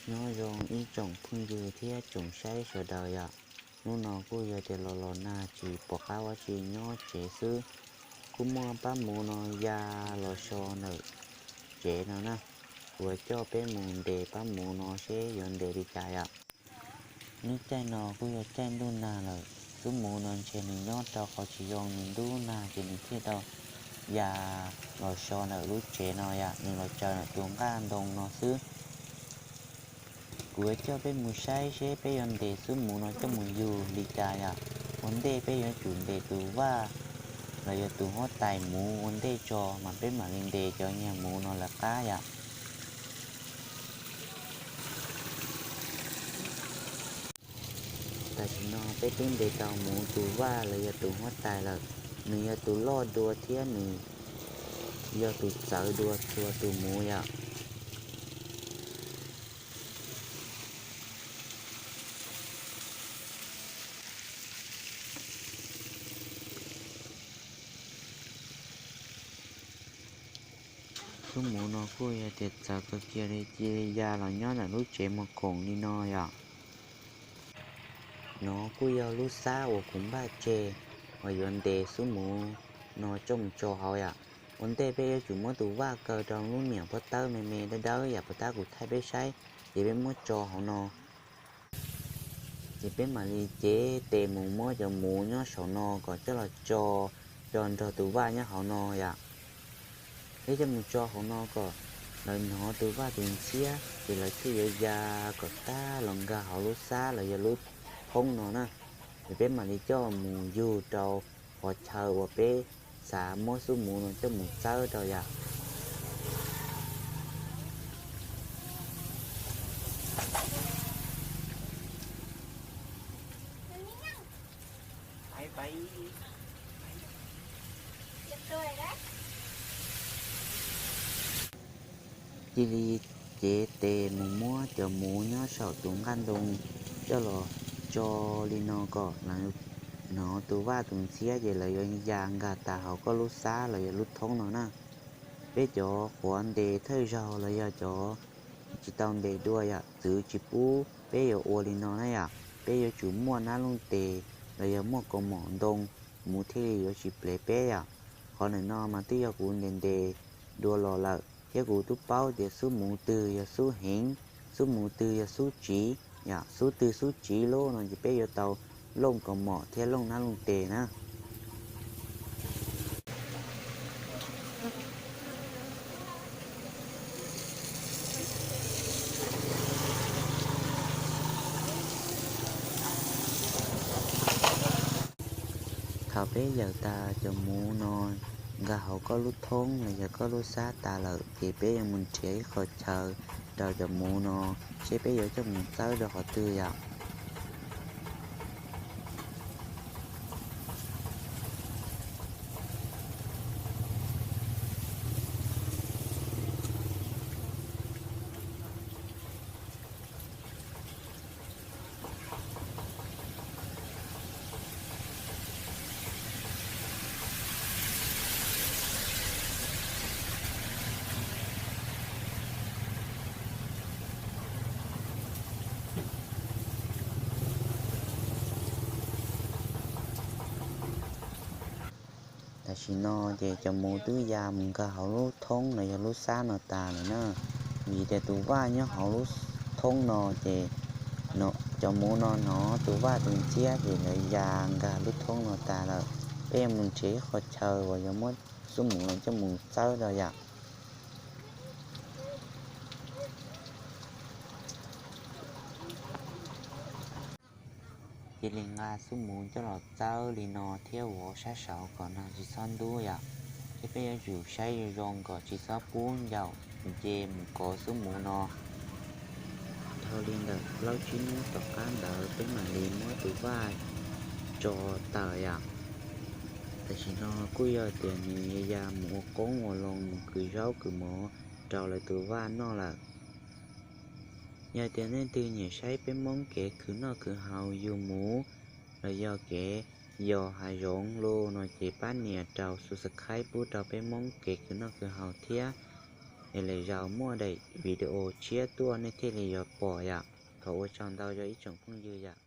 Nyob zoo ib tsoom phooj ywg thiab tsoom saib sawv daws yom. Hnub no kuj yog tias los los nag tsis pom qab ua tsi nyob tsev xwb. Kuj muaj pab muv no ya los so ntawm tsev no na. Kuv yuav coj peb mus ntes pab muv no seb yuav ntes li cas yom. Neb caij no kuj yog caij ntuj nag lawm, xub muv no ntshe nws nyob rau qhov tsis zoo, nws ntub nag ces nws thiaj tau ya los so ntawm lub tsev no yom, nws los tsaws ntawm tus nqaj ntoo no xwb. Kuv yuav coj peb mus saib seb peb yuav ntes xub muv no coj mus yug li cas yom. Ua ntej peb yuav tsum ntes tus vaj los yog tus huab tais muv ua ntej tso mas peb mam li ntes cov niag muv no lawv qab yom. Tam sim no peb twb ntes tau muv tus vaj los yog tus huab tais lawm. Nws yog tus loj dua thiab nws yog tus txawv dua txhua tus muv yom. Xub muv no kuj yog tias txawv kawg kiag li, cia li ya los nyob ntawm lub tsev muag khoom li no yom. No kuj yog lub xab uas kuv npaj tseg uas yuav ntes xub muv no coj mus tso hauv yom. Ua ntej peb yuav tsum muab tus vaj kaw rau lub niam pob tawb me me dawb dawb yam puas tab kuv thaij peb saib, ces peb muab tso hauv no. Ces peb mam li cev tes mus muab cov muv nyob saum no kom coj los tso, tso nrog tus vaj nyob hauv no yom. Peb coj mus tso hauv no kom lawv hnov tus vaj tus ntxhiab ces lawv thiaj yuav ya kom tag los nkag hauv lub xab los yog lub thoob no na. Ces peb mam li coj mus yug rau qhov chaw uas peb xav muab xub muv no coj mus txawb rau yom. Cia li cev tes mus muab cov muv nyob saum tus nqaj ntoo coj los tso li no kom lawv hnov tus vaj tus ntxhiab ces lawv yuav ya nkag tas hauv koj lub xab los yog lub thoob no na. Peb cov qhuav ntes thawj zaug los yog cov tsis tau ntes dua yom, txwv tsis pub peb yuav ua li no na yom. Peb yuav tsum muaj nab looj tes los yog muaj kaus mom ntoo, muv thiaj li yuav tsis plev peb yom. Qhov ntawm no mas twb yog kuv ntes ntes dua los lawm thiab kuv twb paub tias xub muv twg yog xub heev, xub muv twg yog xub tsiv yom. Xub twg xub tsiv lub no ces peb yuav tau looj kaus mom thiab looj nab looj tes na. Thaum peb yawm tas cov muv no nkag hauv koj lub thoob los yog koj lub xab tas lawm ces peb yuav mus nrhiav ib qho chaw rau cov muv no seb peb yuav coj mus txawb rau qhov twg yom. Tam sim no ces cov muv twb ya mus nkag hauv lub thoob los yog lub xab no tas lawm na. Vim tias tus vaj nyob hauv lub thoob no ces cov muv no hnov tus vaj tus ntxhiab ces lawv ya nkag lub thoob no tas lawm. Peb yuav mus nrhiav ib qho chaw uas yuav muab xub muv no coj mus txawb rau yom. Cia li nqa xub muv coj los txawb li no thiab vov sab saud kom nag tsis txhob ntub yom. Thiab peb yuav tsum saib zoo zoo kom tsis txhob pub ncaum nce mus kov xub muv no. Dhau li ntawm plaub tsib hnub tom qab ntawd peb mam li muab tus vaj tso tawm yom. Tam sim no kuj yog tias nws ya mus ua qoob ua loo mus kwv zaub kwv mov rau lawv tus vaj noj lawm. Yog tias leej twg nyiam saib peb Hmoob kev khwv noj khwv haus yug muv los yog kev yos hav zoov los no ces pab nias rau subscribe pub rau peb Hmoob kev khwv noj khwv haus thiab. Es lwm zaus muaj daim video tshiab tuaj nej thiaj li yuav pom yom. Thov ua tsaug ntau rau ib tsoom phooj ywg yom.